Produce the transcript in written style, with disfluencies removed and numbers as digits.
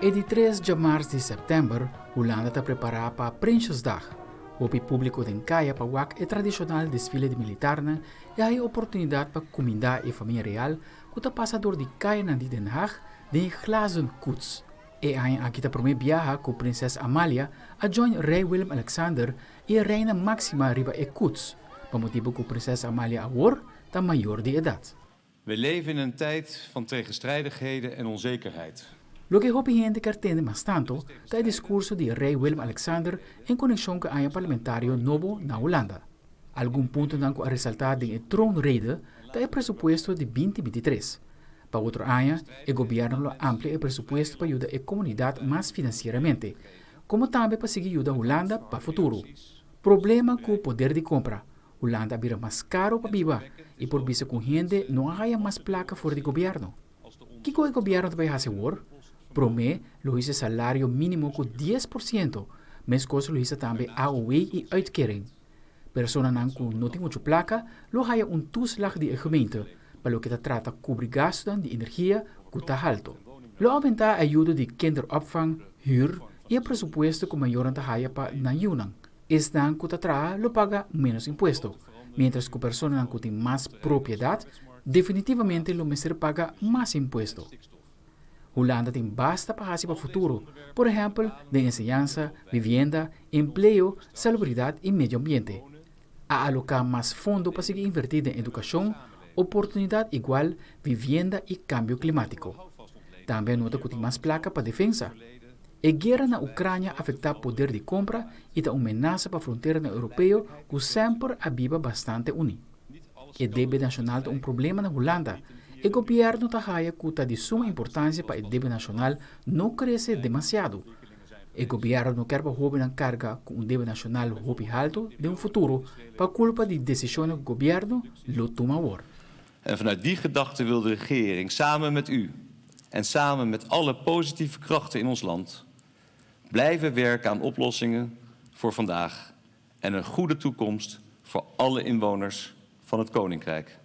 E di tres djamars di sèptèmber, Hulanda ta prepará pa Prinsjesdag. Hopi públiko den kaya pa wak e tradishonal desfile di militarnan i a haña oportunidat pa kumindá e famia real ku ta pasa dor di kayanan di Den Haag den e glazen koets. E aña aki ta promé biaha ku Prinses Amalia a join Rei Willem-Alexander i e Reina Máxima riba e koets, pa motibu ku Prinses Amalia awor ta mayor di edat. We leven in een tijd van tegenstrijdigheden en onzekerheid. Loke hopi hende kier tende mas tanto ta e discurso di Rey Willem-Alexander en conexion cu e aña parlamentario nobo na Hulanda. Algun puntonan cu a resalta den e troonrede ta e presupuesto di binti 23. Pa otro aña e gobierno lo amplia e presupuesto pa yuda e comunidad mas financieramente, como tambe pa sigui yuda Hulanda pa futuro. Problema cu poder di compra, Hulanda a bira mas caro pa biba y por bisa cu hende no a haya mas placa for di gobierno. Kico e gobierno ta bay haci awor? Prome lo hisa salario minimo cu 10%, mescos lo hisa tambe AOW y uitkering. Personanan cu no tin mucho placa lo haya un toeslag di e gemeente pa loke ta trata cubri gastonan di energia cu ta halto. Lo aumenta ayudo di kinderopvang, huur y e presupuesto cu mayornan ta haya pa nan yiunan. Esnan ku ta traha lo paga ménos impuesto, miéntras ku personanan ku tin mas propiedat definitivamente lo mester paga mas impuesto. Hulanda tin basta pa hasi pa futuro, por ehèmpel den enseñansa, vivienda, empleo, salubridat i medio ambiente. A aloká mas fondo pa sigui invertí den edukashon, oportunidat igual, vivienda i kambio klimátiko. Tambe a nota ku tin mas plaka pa defensa. E guera na Ucrania afecta poder di compra y ta un menasa pa fronteranan europeo cu semper a biba bastante uni. E debe nacional ta un problema na Hulanda. E gobierno ta haya cu ta di suma importancia pa e debe nacional no crece demasiado. E gobierno no kier pa hobennan carga cu un debe nacional hopi halto den un futuro pa culpa di decisionnan cu gobierno lo tuma awor. En vanuit die gedachte wil de regering samen met u en samen met alle positieve krachten in ons land blijven werken aan oplossingen voor vandaag en een goede toekomst voor alle inwoners van het Koninkrijk.